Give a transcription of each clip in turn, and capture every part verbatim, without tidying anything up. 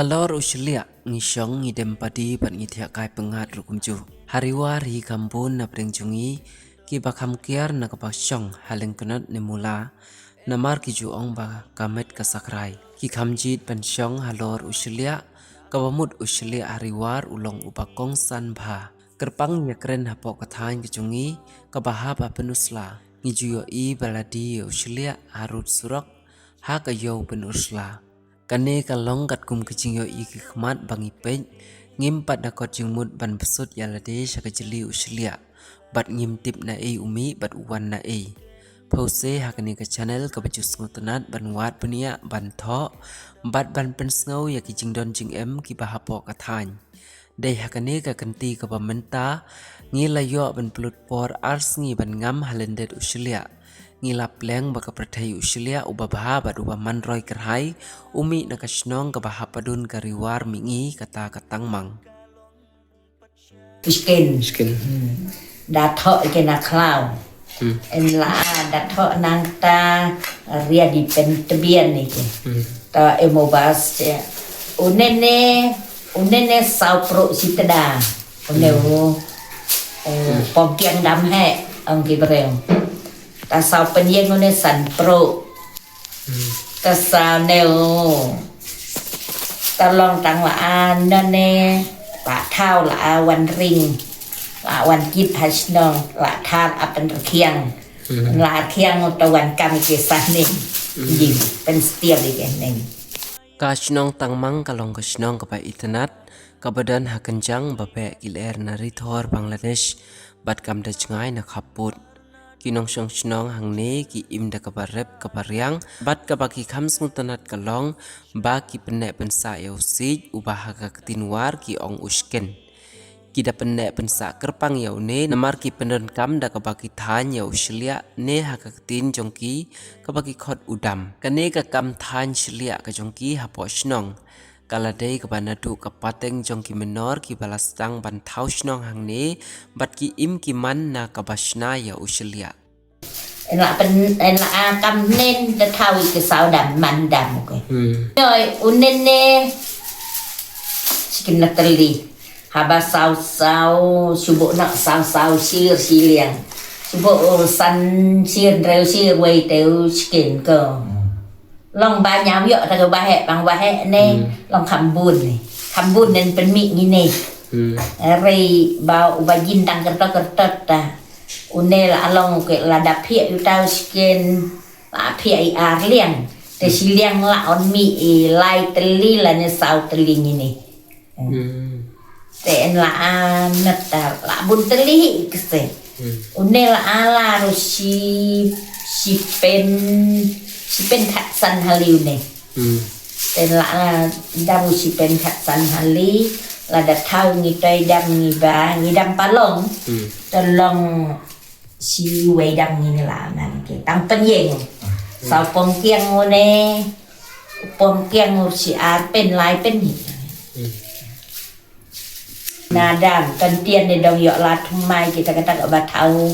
Halor u shliah ngi shong, ngi dem padi bad ngi thiah kai pyngngad ruh kumjuh. Ha Riwar hi kham bun na pdeng jong ngi kiba kham kiar na kaba shong ha lyngknot ne mula, namar ki ju ong ba ka met ka sakrai. Ki kham jied ban shong halor u shliah, kaba mut u shliah ha Riwar u long uba kongsan bha. Kyrpang ïakren hapoh ka thaiñ ka jong ngi kaba hap ha Pynursla, ngi ju ïohi ba la die ïa u shliah harud surok ha ka ïew Pynursla. Kane ka long katkum ka jingïohi ki khmat ba ngi peit, ngim pat da kot jingmut ban bsut ïa lade sha ka jylliew u shliah, bad ngim tip naei u mih bad u wan naei. Phewse ha kane ka channel kaba ju sngewtynnat ban wad bniah, ban thoh bad ban pynsngew ïa ki jingdon jingem kiba hapoh ka thaiñ. Dei ha kane ka kynti kaba mynta ngi la ïoh ban pynlut por ar sngi ban ngam ha lyndet u shliah. Ngi la pleng ba ka pyrthei u shliah uba bha bad uba man roi kyrhai u mih na ka shnong kaba hap hadien ka Riwar mihngi, kata ka Tangmang. Skin. Skin. Hmm. Da thoh ïa ki na khlaw. Hmm. Yn la da thoh nangta, ria di pyntbian ïa ki. Hmm. Ta em u bas te. Une ne, une ne saw pruh shi tda. Une Hmm. u, u Hmm. pom kiang dam he, ong ki briew. Ta saw pynïeng une san pruh. Hmm. Ta saw ne u. Ta long tang la a nane, la thaw la a wan ring, la wan kit ha shnong, la thaw la a pynrkhiang. Hmm. La rkhiang u ta wan kam ki sah ning. Hmm. Jing, pynstial ïa ki ning. Ka shnong Tangmang ka long ka shnong kaba itynnat, kaba don ha kynjang ba beh ki lyer na ri thor Bangladesh, bad kam da jngai na khappud. Ki nongshong shnong hangne ki im da kaba rep kaba riang, bad kaba ki kham sngewtynnat ka long ba ki pynneh pynsah ïa u siej uba ha ka ktien War ki ong u shkin. Ki da pynneh pynsah kyrpang ïa une, namar ki pyndonkam da kaba ki thaiñ ïa u shliah ne ha ka ktien jong ki kaba ki khot u dam. Kane ka kam thaiñ shliah ka jong ki hapoh shnong ka la dei kaba naduh ka pateng jong ki minor kiba la sdang ban thaw shnong hangne, bad ki im ki man na kaba shna ïa u shliah. Yn la pyn-, yn la a kam nen te thaw ïa ki saw dam, man dam, okay. Hmm. Noi, u nen ne, shi kin na tylli. Haba saw saw, shu buh noh saw saw shir shiliang. Shu buh, uh, san shir, hynriew shir, wei te u shi kin ko. Hmm. Long ba ñiaw ïoh ta ka waheh, bang waheh ne, hmm, long kham bun ne. Kham bun nen pynmih ngi ne. Hmm. Hynrei ba u ba jin tang kyrtot kyrtot ta. Une la long ke la da phiah ïa uta u shi kin, la phiah ïa ar liang. Te, hmm, shi liang la ong mih ïa lai tylli lane saw tylli ngi ne. Hmm. Te yn la a nat ta la bun tylli hi kse. Hmm. Une la a la ruh shi, shi pen, shi pen khatsan hali une. Hmm. Te la a da ruh shi pen khatsan hali, la da thaw ngi toi dam ngi ba, ngi dam palong. Hmm. Te long shi wei dam ngi la man ke. Tang pynïeng. Hmm. Saw pom kiang une, pom kiang u shi ar pen lai pen hi. Hmm. Na dam, kan tian ne dong ïoh la thymmai kita kata kaba thaw,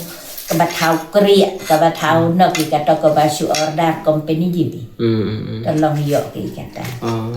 kaba thaw kriah, kaba thaw, hmm, nok kita kaba shu order company ji di. Hmm, hmm, hmm. Tolong ïoh kita. Oh.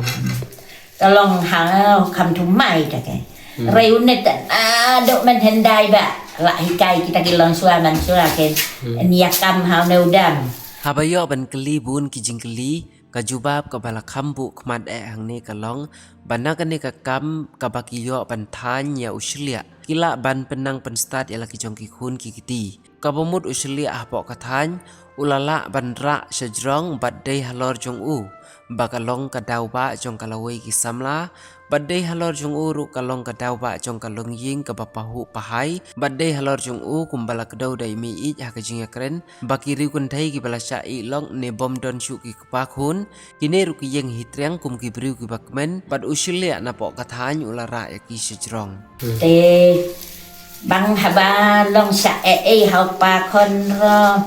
Tolong ha kham thymmai ta ke. Hmm. Rei une ta, ah, dok men hendai ba. La hikai kita ki long shuwa man shuwa ke. Hmm. Nia kam ha une u dam. Haba ïoh ban kylli bun ki jingkylli, ka jubab kaba la kham buh khmat eh hangne ka long ba na kane ka kam kaba ki ïoh ban thaiñ ïa u shliah, ki lah ban pynnang pynstad ïa la ki jong ki khun ki kti. Kaba mut u shliah hapoh ka thaiñ u la lah ban rah sha jrong bad dei halor jong u ba ka long ka daw bah jong ka lawei ki samla, bad dei halor jong u ruh ka long ka daw bah jong ka longïing kaba pahuh pahai, bad dei halor jong u kumba la kdew da i mei ïeit ha ka jingïakren ba ki riew kynthei kiba la shah ïeh lok ne bym don shuh ki kpa khun, kine ruh ki ïeng hi triang kum ki briew kiba kmen, bad u shliah napoh ka thaiñ u la rah ïa ki sha jrong. Hmm. Te bang haba long shah eh eh ha u kpa khun ruh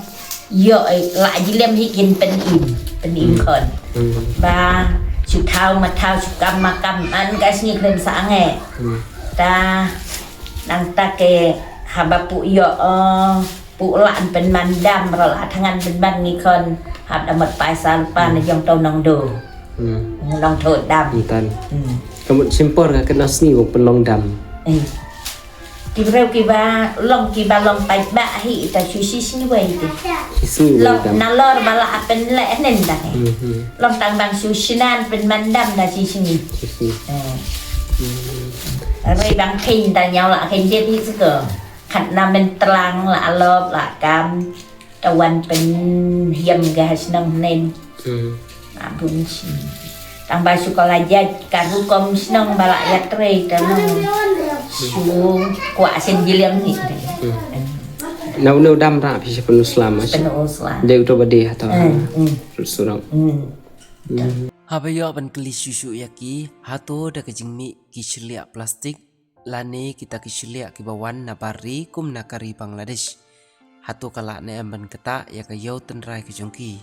ïoh, eh, la jilem hi kin pynim, pynim, hmm, khun. Hmm. Ba shu thaw ma thaw, shu kam ma kam, man ka sngi khlem sa ange. Hmm. Ta nangta ke haba pu ïoh, oh, pu la an pynman dam, ruh la thangan pynman ngi khun, hap da mut paisa lypa, hmm, na jong to nongdo. Hmm. Long thot dam. Ntan. Hmm. Ka mut shim por ka katno sngi u pynlong dam. Eh. Ki briew kiba long kiba long paidbah hi ta shu shi sngi wei te. Shi sngi wei long dam. Nalor ba la pynleh nen da hi. Hmm, hmm. Long tang bang shu shnan pynman dam da shi sngi. Shi sngi. Eh. Hmm. Rei bang khin da nyaw la khin je hi siko. Khat na men tlang la alop la kam. Tawan pynhiam ga ha shnong nen. Hmm. Abun shnong. Tang ba shu ka la jait ka rukom shnong ba la ïatrei ta nong. Shu kwah shen jiliang ni. Hmm. Nau nau dam ra phi sha penu slam. Penu slam. Dei uto ba dei hato. Hmm, hmm. Surang. Hmm. Hmm. Haba ïoh ban kylli shuh shuh ïa ki, hato da ka jingmih ki shliah plastik. Lane kita ki shliah kiba wan na bar ri kum na ka ri Bangladesh. Hato ka lah ne em ban ktah ïa ka ïew tynrai ka jong ki.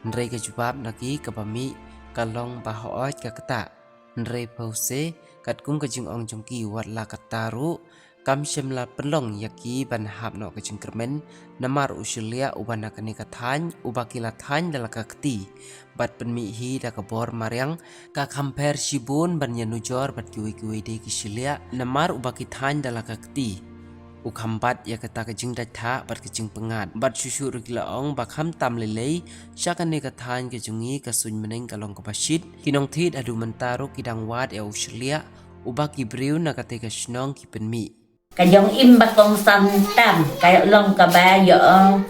Hynrei ka jubab na ki kaba mih ka long ba hooid ka ktah. Hynrei phew se katkum ka jingong jong ki wat la katta ruh kam shym la pynlong ïa ki ban hap noh ka jingkyrmen namar u shliah uba na kane ka thaiñ uba ki la thaiñ da la ka kti. Bad pynmih hi da ka bor mariang, ka kham pher shibun ban ïanujor bad kiwei kiwei de ki shliah, namar uba ki thaiñ da la ka kti. U kham bat ïa kata ka jingdait thah bad ka jingpyngngad. Bad shuh shuh ruh ki la ong ba kham tam lei lei, sha kane ka thaiñ ka jong ngi ka suiñ bneng ka long kaba shit. Ki nongthied haduh mynta ruh ki dang wad ïa u shliah, uba ki briew na kata ka shnong ki pynmih. Ka jong im ba kongsan tam, ka long kaba ïoh,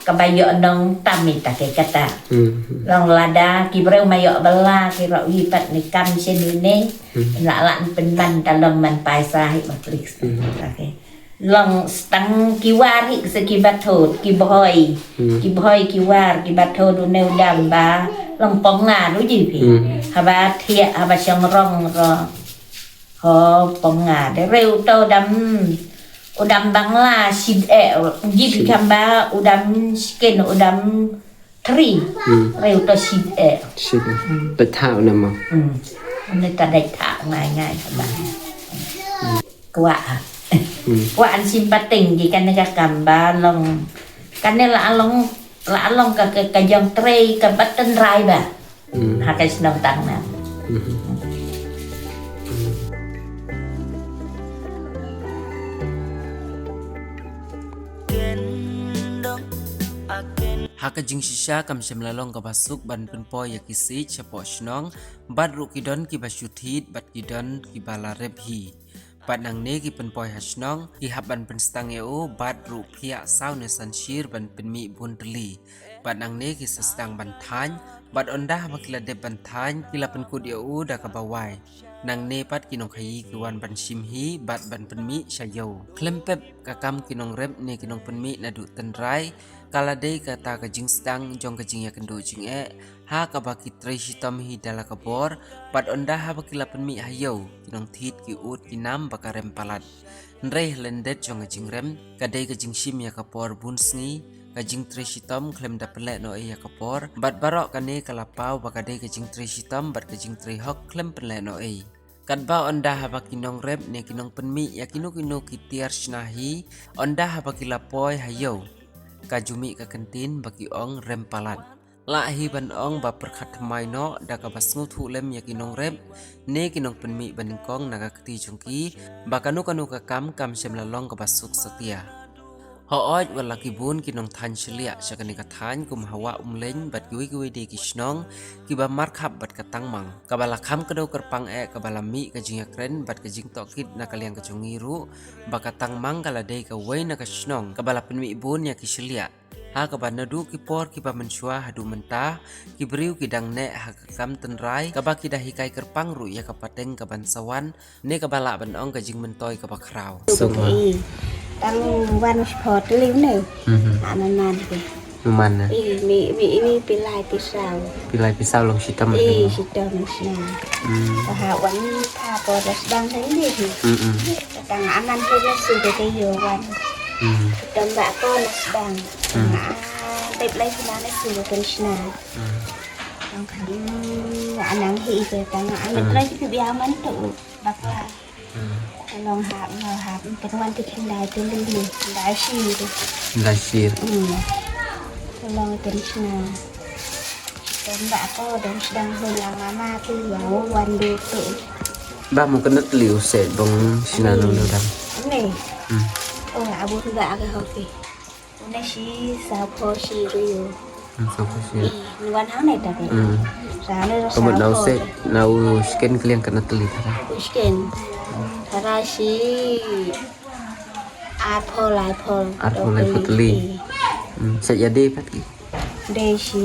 kaba ïoh nong tam ita ke kata. Hmm. Long lada ki briew ma ïoh bala ki rok wi pat ni kam shen wi ne. Hmm. La la pynban ta long man paisa hi ma klik. Hmm. Okay. Long stang ki war hi se ki bathot, ki bohoi. Hmm. Ki bohoi ki war, ki bathot u ne u dam ba long pong nga u ji phi. Hmm. Haba thiah, haba shong rong ro. Ho, pong nga de reu to dam. U dam Bangla shit eh. Jip kam ba u dam skin, u dam tri. Hmm. Reu to shit eh. Shit. Hmm. Betha u nama. Hmm. Ni ta dai tha ngai ngai ba. Kwa. Hmm. Kwa an sim pating ji kan ka kam ba long. Kan la long, la long ka, ka, ka jong trei ka batan rai ba. Hmm. Ha ka shnong tang na. Hmm. Ha ka jingshisha kam shym la long kaba suk ban pynpoi ïa ki siej shapoh shnong, bad ruh ki don kiba shu thied bad ki don kiba la rep hi. Bad nangne ki pynpoi ha shnong, ki hap ban pynstang ïa u, bad ruh phiah saw ne san shir ban pynmih bun tylli. Bad nangne ki sa sdang ban thaiñ, bad ynda haba ki la dep ban thaiñ, ki la pynkut ïa u da kaba wai. Nangne pat ki nongkhaïi ki wan ban shim hi, bad ban pynmih sha ïew. Khlem pep ka kam ki nongrep ne ki nongpynmih naduh tynrai, ka la dei kata ka jingsdang jong ka jingïakynduh jingeh, ha kaba ki trei shitom hi da la ka bor, bad ynda haba ki la pynmih ha ïew, ki nongthied ki ud ki nam ba ka rem palat. Hynrei ha lyndet jong ka jingrem, ka dei ka jingshim ïa ka por bun sngi, ka jingtrei shitom khlem da pynleh noh ei ïa ka por, bad baroh kane ka la paw ba ka dei ka jingtrei shitom bad ka jingtrei hok khlem pynleh noh ei. Katba ynda haba ki nongrep ne ki nongpynmih ïa kino kino ki tiar shna hi, ynda haba ki la poi ha ïew, ka ju mih ka kyntien ba ki ong rem palat. Lah hi ban ong ba pyrkhat thymmai noh da kaba sngewthuh lem ïa ki nongrep ne ki nongpynmih ba nyngkong na ka kti jong ki ba kano kano ka kam kam shym la long kaba suk satia. Hooid, wat la ki bun ki nongthaiñ shliah sha kane ka thaiñ kum ha Wah Umleiñ bad kiwei kiwei de ki shnong kiba markhap bad ka tangmang. Kaba la kham kdew kyrpang eh kaba la mih ka jingïakren bad ka jingtohkit na ka liang ka jong ngi ruh ba ka tangmang ka la dei kawei na ka shnong kaba la pynmih bun ïa ki shliah. Ha kaba naduh ki por kiba mynshuwa haduh mynta, ki briew ki dang neh ha ka kam tynrai, kaba ki da hikai kyrpang ruh ïa ka pateng kaban sa wan, ne kaba lah ban ong ka jingmyntoi kaba khraw. Song. Tang wan u shpot liu ne. Mhm. Ana nan ke. Numan ne. I mi, mi, i mi pilai pisau. Pilai pisau long shitom. I shitom sna. Hmm. Ba ha wan pa por da sdang dei ni. Hmm. Tang anan ke da su ke yo wan. Hmm. Shitom ba ko na sdang. Hmm. Tep lai sna na su ke sna. Hmm. Tang kan anang hi ke tang anan lai ke biaman tu. Bakla. Hmm. Long hap, long hap. Pynwan te khindai te lili. Khindai shir. Khindai shir. Hmm. Long te shna. Don ba ko don sdang hun lang mama tu ya wan du tu. Ba mu kena teli u se dong sina no no dam. Ni. Hmm. Oh, abu tu ba ke hoki. Une shi sa pho shi riu. Hmm, sa pho shi. Ni wan hang ne ta ke. Hmm. Sa ne sa pho. Ko na u se na u skin kliang kena teli ta. U skin. Tara shi. Ar pho lai pho. Ar pho lai pho teli. Hmm, sa ya de pat ki. Dei shi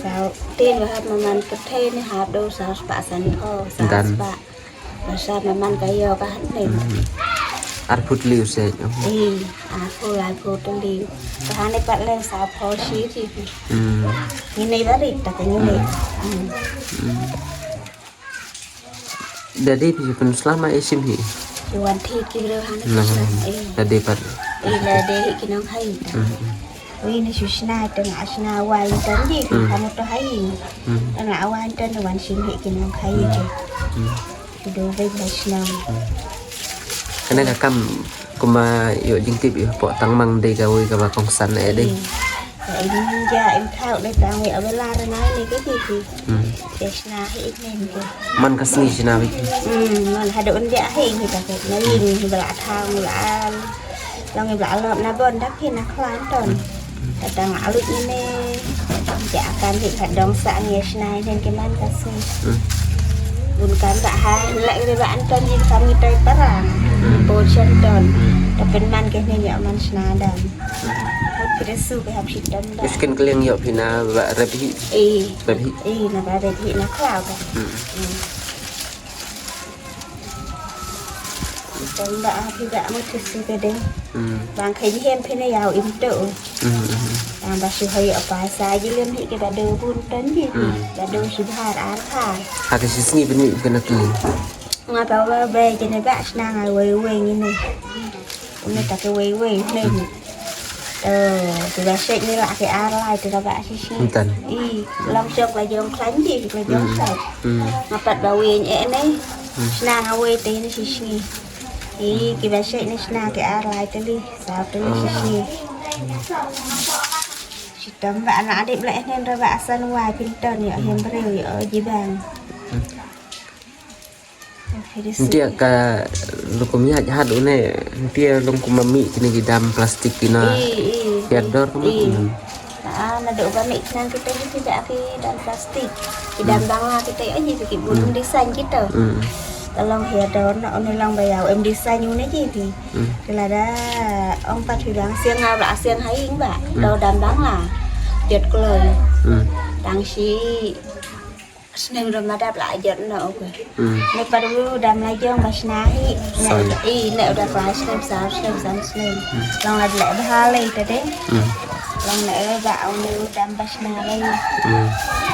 saw tin ba hap maman pyrthei ne hap do saw spah san pho, saw spah. Ba sa maman ka ïoh ka han ne. Ar pho teli u se. Eh, ar pho lai pho teli. Ba han ne pat leng saw pho shi shi. Ngi ne ba rit ta ka ngi ne. Dadi phi pynslama e sim hi. Ki wan thi ki briew hana ki sna. Dadi pat. Ila de hi ki nong hai ta. Wi ni shu sna teng a sna wai tan di ki kamu to hai. Teng a wai tan wan sim hi ki nong hai je. Ki do bai bai sna. Kane ka kam kumba ïoh jingtip ïoh hapoh tang mang dei kawei kaba kongsan eh dei. Ka im ja im khau dei tang wi a bela rnai ni ke ki ki. Te sna hi ik nen ke. Man ka sngi sna wi. Hmm, man hadu un dia hi hi ta ke. Na wi ni hi bela thang la. Long hi bela lop na bon dak hi na klan ton. Ta tang alut ni ne. Ja kan hi ka dong sa ngi sna hi nen ke man ka sngi. Bun kan ba ha lek ri ba an ton jin kam ngi toi parang. Bun shen ton. Ta pen man ke ne ya man sna dan. Hap phi da su ke hap shitom da. Skin kling ïoh phi na ba rep hi. Eh. Rep hi. Eh, na ba rep hi na klau ka. Tang ba a phi ba mo ti su ke dei. Bang khai ji hem phi na yau im to. Bang ba shu hai apa sa ji lem hi ke ba do bun ton ji. Ba do shi bhar ar pha. Ha ke shi sngi bini ke na tli. Nga ba ba ba ke ne ba sna nga wei wei ngi ne. Une ta ke wei wei ne. To, tu ba shek ni la ke ar lai tu ba shi shi. Ntan. I, long shok la jong klan ji, la jong shek. Nga pat ba wei eh ne. Sna nga wei te ni shi shi. I, ki ba shek ni sna ke ar lai te li, sa te li shi shi. Shitom ba ana adip la eh ne ra ba asan wai pinton ïoh hem breu ïoh jibang. Ntia ka lungkum ïa jahad une, ntia lungkum ma mih kine ki dam plastik kine. Ïa dor ka mih. Ah, na do ba mih kine kita kita ki dam plastik. Ki dam bangla kita aja ki bun design kita. Tolong ïa dor na une long ba ïa em design une ji ki. Kila da ong pat hi dang siang nga bla siang hai ing ba. Do dam bangla. Jot kloi. Dang shi Snem rum ma dap la jot no ko. Ne pat u dam la jong ba sna hi. Ne i ne u da pa snem sa snem sa snem. Long la le ba le ta de. Long ne ba u ne u dam ba sna le.